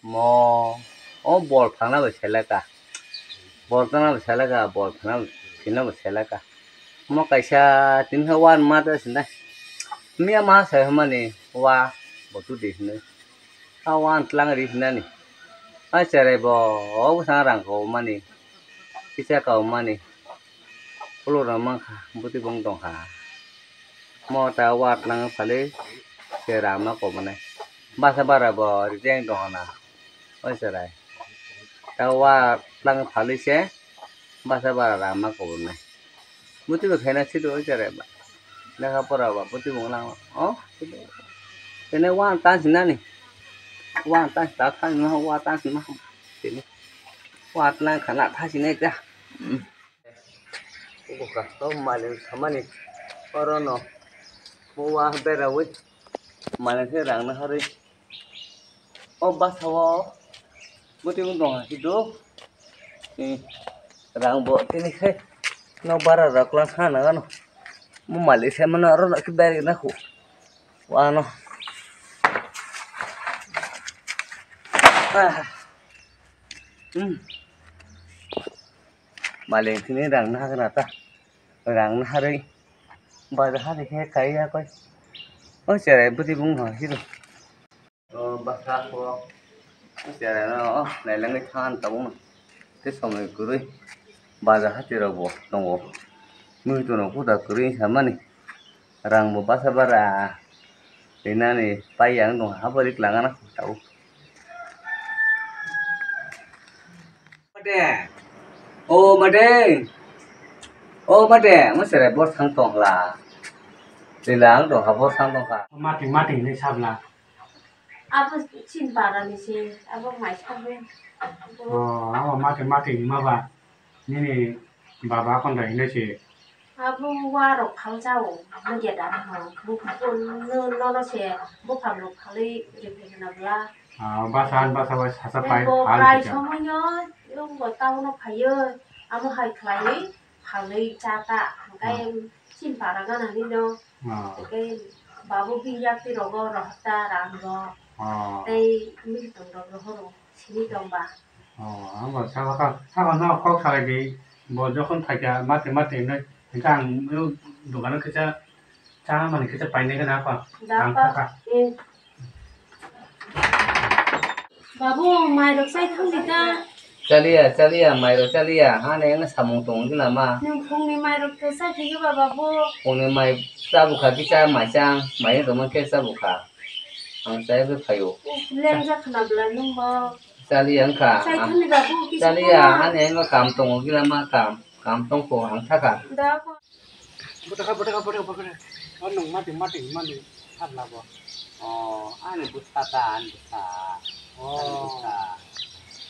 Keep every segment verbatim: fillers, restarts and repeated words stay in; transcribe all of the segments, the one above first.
Mo, o bol phangna bai seleka. Bol tangna bai seleka, bol phangna bai, philna bai seleka. Mo kaisa tini khe wan ma ta sinai. Miya ma sai hwnmani wa bo tu di hinwi. A wan tlang ri hinani. A cherai bo, o bwsang rang ko mani. Kisa kau mani. Ulo rang mankha, bwtwi bong tongkha. Mo ta wa tlang phali se rang ma ko mani. Basa bara bo ri teng tongkha. Oi cherai. Ta wa tlang phali se basa bara rang ma ko mani. Bwtwi bo khaina sidi oi cherai ba. Lekha pora ba bwtwi bong lang. O. Tene wa tang sinani. Wa tang ta thang ma wa tang ma. Tene. Wa tlang khana tha sinai ta. Buka to malik samani oro no mo wa berawi malik se rang na hari o basa o muti mung dong hasi do rang bo tini khe no bara rok lang sana gano mo malik se mano oro no ki beri na khu wa no ah hmm. Maleng tini rang na hagana ta. Rang na harwi. Baja hari khe kai ya koi. O cherai bwtwi bung no hiro. O basa ko. O cherai no o nailangwi than tabung. Te somoi kwrwi. Baja hati rok bo tongo. Mui tono kuda kwrwi samani. Rang bo basa bara. Rinani pai yang dong habari kelangana tabuk. Mate. O mate. O mate, mo sere bor thang tong la. Tila ang dong ha bor thang tong kha. Mate, mate ni sabla. Abo chin para ni se, abo mai sabe. O, abo mate, mate ni ma ba. Nini baba kon da hino se. Abo wa rok phal jao, mo ge da ho. Bo no no se, bo phal rok phalwi riphi na bla. Ah, basa an basa bai sasa pai bo phal bai kisa. Somoino, yung bo town o phayo, amo hai khlaiwi phalwi cha ta, hwnkhe chin para gana ni no. Ah. Hwnkhe babu bini yakti rogo rohor ta rang rok. Ah. Tei militong rok rohoro sini tong ba. Oh, amo saka ka, saka no kok salai di, bo jokhon phaikha mate mate hinwi, hwnkhe ang o dogano kisa cha mani kisa painai gana apa. Da ang pa, saka. Eh. Babu, mai rok chai thang di ta. Chaliya, chaliya, mai rok chaliya, hane ang samung tong di lama. Nung phungni mai rok to chai thang ba babu. Phungni mai chabukha kisa mai chang, mai rok man khe chabukha. Ang chai bw phaio. Lengjak khna bwla nwng bo. Chaliya wngkha. Chai thani babu, kisa chaliya, thana. Ani ang kam tongo, gila ma kam, kam tongkho, ang thaka. Da ko. Bwtaka, bwtaka, bwtaka, bwtaka. O nwng mati, mati, mati, thar labo. O, ani bwsa ta, ani bwsa. O. Ani bwsa.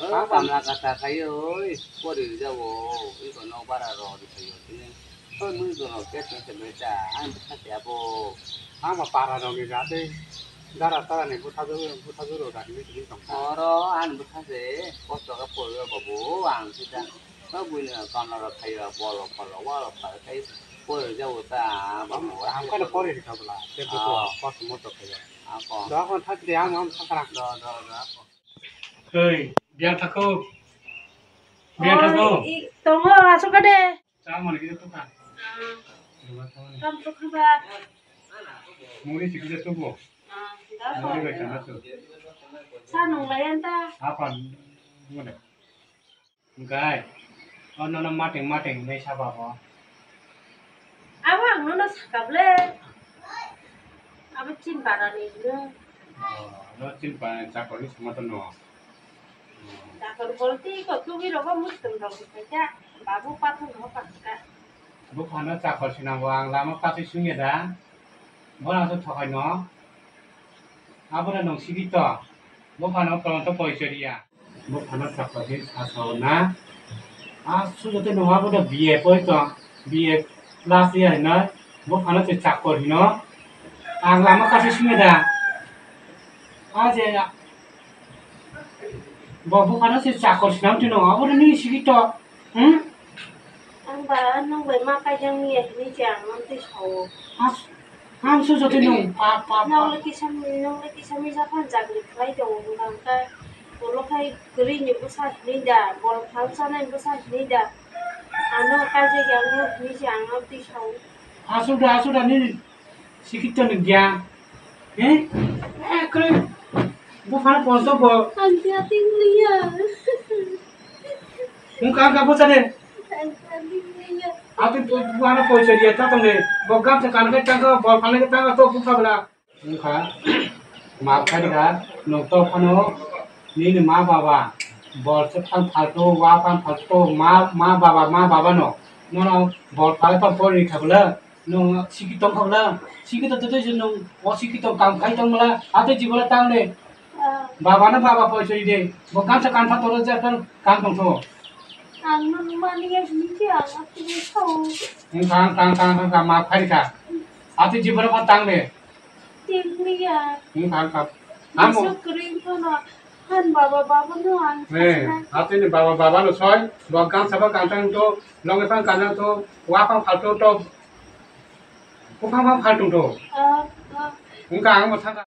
O, kamla kasa khayo, oi, pori jawo, iko nok bara ro di khayo, tini. Oi, mui gono ke tong se beta, ang bwsa se abo. Ang ma para rok ni jate, dara tara ni bwsa juro, bwsa juro da ni tini tong. Oro ang bwsa se, kosto ka pori babu, ang sida. Oi, bui ni kamla rok khayo, bolo, bolo, walo, khayo, khayo, pori jawo ta, babu. Ang kano pori ni kabla, te bwsa, kosto mosto khayo. Ako. Do ako thak de, ang, ang thakra. Do, do, do, ako. Oi, biang thakho. Biang thakho. Oi, i, tongo, asuk de. Chamani kisa tukha. Ah. Dua chamani. Kam tukha ba. Muri si kisa tubo. Ah, da ko. Muri bai chana tu. Sa nung lai anta. Apa? Ngone. Gai. Oh, nono mating mating nei saba ko. Abo ang nono sakap le. Abo chin para ni no. Oh, no chin para chakor ni samato no. Dakor bolti ko tugi rogo muitum rok khaikha, babu pathung rogo pathung kha. Buphano chakor sinango ang lama kathi sungya da. Bono se thokai no. Abono nung sidi to. Buphano kolonto porichoriya. Buphano chakor di sasao na. A sujote nung abono B A poi to. B A plus ya hino. Buphano se chakor hino. Ang lama kathi sungya da. A je Bo buphano se chakor sinam tino, abo ni sigi to. Hmm? Ang ba nung bai ma kai jang ni hini je ang nang twi sao. As, ang su jotoi nung pa, pa, pa. Nang le kisa mi, nang le kisa mi ja phan jagri khlai tongo, hwnkha hwnkhe Ulo khai kwrwi ni bwsa hinwi da, bol phal chanai bwsa hinwi da. Ano kaijak ya wngno hinwi se ang no twi sao. Aswk da, aswk da, nini sikitto ni gyan. He? Ekre buphano posto bo. Ang kya ting liya. Wngkha, wngkha, bwsa de. Ang kya ting liya. Atwi buphano poisa riya ta tong de. Bo gamsa kan khe tang kha, bol phalnai khe tang kha, to bupha bwla. Wngkha, ma phairikha, nwng to phano nini ma baba, bol se phan phalto, wa phan phalto, ma, ma baba, ma baba no, nono bol phalai phan pori rikha bwla, nwng siki tongkha bwla, siki to totoi se nwng o siki to kam khai tong bwla, atwi jibolo tang de. Ah. Baba no baba poi soi de, bo kansa kantha toro je phan kam tongtho. Ang no mani ya sini se ang atwi sao. Wngkha, wngkha, wngkha, wngkha, ma phairikha, atwi jibolo phan tang de. Tingliya. Hmm, thang, thang. Amo. Bisa kering kono. Han baba, baba no ang. Eh, khasna. Atini baba, baba no soi. Bo gamsa bo kantang to, longi pang kantang to, wa pang phalto to, buphang pang phaltung to. Ah, ah. Wngkha ang bo thang.